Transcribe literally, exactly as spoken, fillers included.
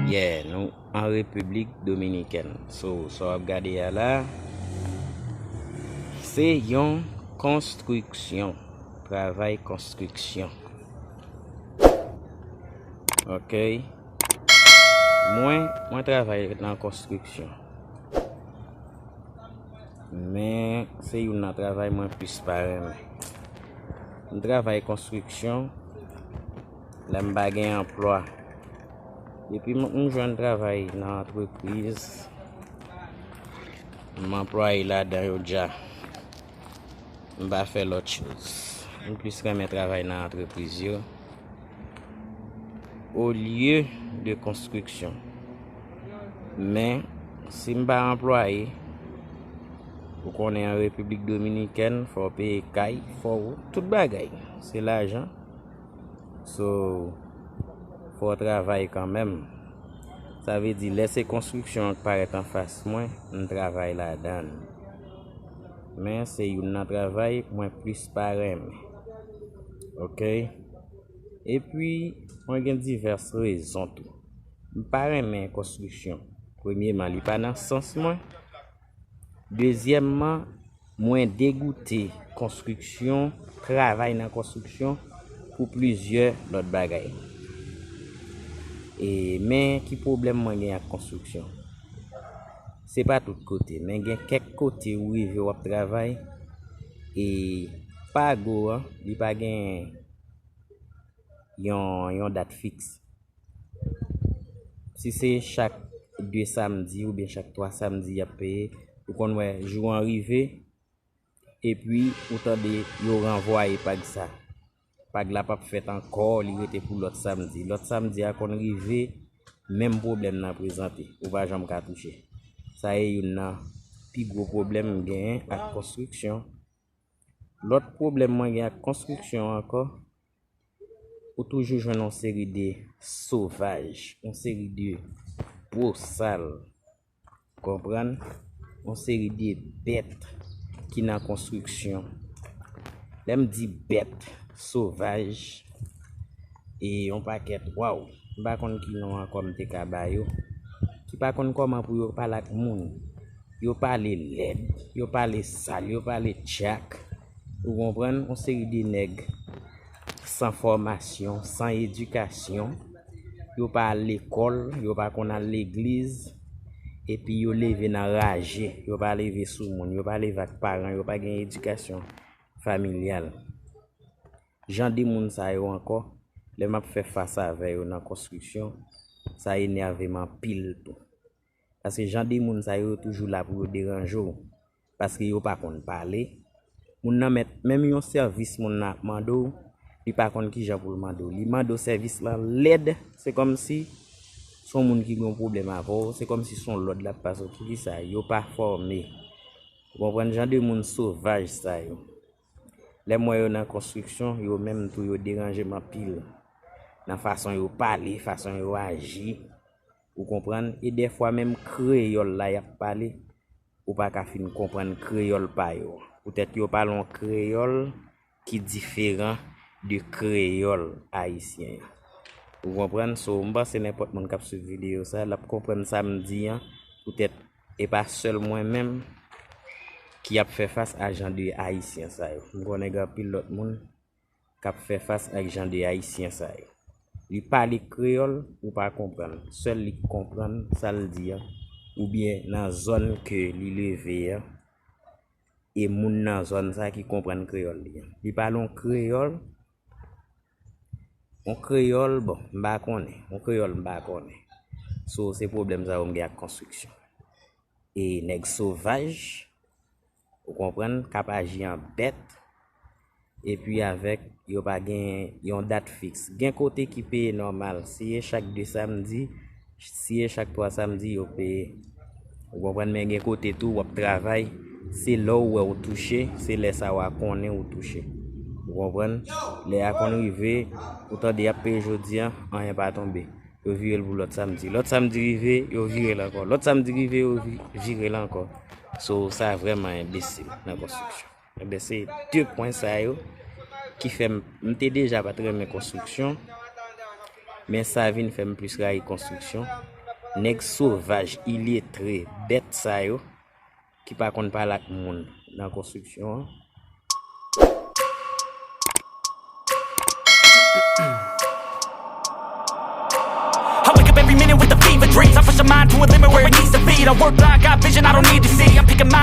Yeah, nou an Repiblik Dominikèn. So, sa w ap gade a la, se yon konstriksyon, travay konstriksyon. Ok. Mwen, mwen travay nan konstriksyon. Men, se youn nan travay mwen plis pa renmen. M travay konstriksyon, lè m pa gen anplwa. Depi m, m jwenn travay nan antrepriz, m anplwaye ladan yo dja. M pa fè lòt choz. M plis renmen travay nan antrepriz yo olye de konstriksyon. Men, si m pa anplwaye, ou konnen an Repiblik Dominikèn, fò w peye kay, fò w, tout bagay, se lajan. So, fò w travay kanmenm. Sa vle di, lè se konstriksyon an k parèt anfas mwen, m travay ladan l. Men, se youn nan travay mwen plis pa renmen. Ok? Epi, mwen gen divès rezon tou. M pa renmen konstriksyon. Premyeman, li pa nan sans mwen. Dezyèmman, mwen degoute konstriksyon, travay nan konstriksyon pou plizyè lòt bagay. E, men ki pwoblèm mwen gen ak konstriksyon? Se pa tout kote, men gen kèk kote ou rive w ap travay, e pago an, li pa gen yon, yon dat fiks. Si se chak de samdi oubyen chak twa samdi y ap peye, ou konn wè jou an rive, epi ou tande yo ranvwaye pag sa. Pag la p ap fèt ankò, li rete pou lòt samdi. Lòt samdi a konn rive, menm pwoblèm nan prezante, ou pa janm ka touche. Sa e youn nan pi gwo pwoblèm m genyen ak konstriksyon. Lòt pwoblèm mwen gen ak konstriksyon ankò, ou toujou jwenn yon seri de sovaj, yon seri de bosal, konprann? Yon seri de bèt ki nan konstriksyon. Lè m di bèt sovaj, e yon pakèt, waw, m pa konn ki non ankò m te ka ba yo, ki pa konn kòman pou yo pale ak moun. Yo pale lèd, yo pale sal, yo pale tchak. Ou konprann? Yon seri de nèg san fòmasyon, san edikasyon. Yo pa al lekòl, yo pa konn al legliz. Epi yo leve nan raje, yo pa leve sou moun, yo pa leve ak paran, yo pa gen edikasyon familyal. Jan de moun sa yo ankò, lè m ap fè fas avè yo nan konstriksyon, sa enève m anpil tou. Paske jan de moun sa yo, yo toujou la pou yo deranje w. Paske yo pa konn pale. Moun nan mèt, menm yon sèvis moun nan ap mande w, li pa konn kijan pou l mande w. Li mande w sèvis lan lèd, se kòmsi se yon moun ki gen yon pwoblèm avè w, se kòmsi se yon lòd l ap pase w. Poukisa? Yo pa fòme. Ou konprann jan de moun sovaj sa yo. Lè m wè yo nan konstriksyon, yo menm tou yo deranje m anpil. Nan fason yo pale, fason yo aji. Ou konprann? E dèfwa menm kreyòl la y ap pale, ou pa ka fin konprann kreyòl pa yo. Poutèt yo pale yon kreyòl ki diferan de kreyòl ayisyen an. Ou konprann? So, m panse nenpòt moun k ap swiv videyo sa, l ap konprann sa m di an. Poutèt e pa sèl mwen menm ki ap fè fas a jan de ayisyen sa yo. M konnen gen anpil lòt moun k ap fè fas ak jan de ayisyen sa yo. Li pale kreyòl, ou pa konprann. Sèl li k konprann sa l di an, oubyen nan zòn ke li leve an, e moun nan zòn sa ki konprann kreyòl li an. Li pale yon kreyòl, yon kreyòl, bon, m pa konnen. Yon kreyòl m pa konnen. So, se pwoblèm sa yo m gen ak konstriksyon. E nèg sovaj, ou konprann, k ap aji an bèt, epi avèk yo pa gen yon dat fiks. Gen kote ki peye nòmal, si e chak de samdi, si e chak twa samdi yo peye. Ou konprann, men gen kote tou w ap travay, se lè w wè w touche, se lè sa w a konnen w touche. Ou konprann? Lè a konn rive, ou tande y ap peye jodi an, anyen pa tonbe. Yo vire l pou lòt samdi. Lòt samdi rive, yo vire l ankò. Lòt samdi rive, yo vi- vire l ankò. So, sa vrèman enbesil nan konstriksyon. Enben, se de pwen sa yo ki fè m, m te deja pa t renmen konstriksyon. Men sa vin fè m plis rayi konstriksyon. Nèg sovaj, iletre, bèt sa yo ki pa konn pale ak moun nan konstriksyon an. I wake up every minute with a fever dreams. I push a mind to a limit where it needs to feed. I work blind, got vision I don't need to see. I'm picking mind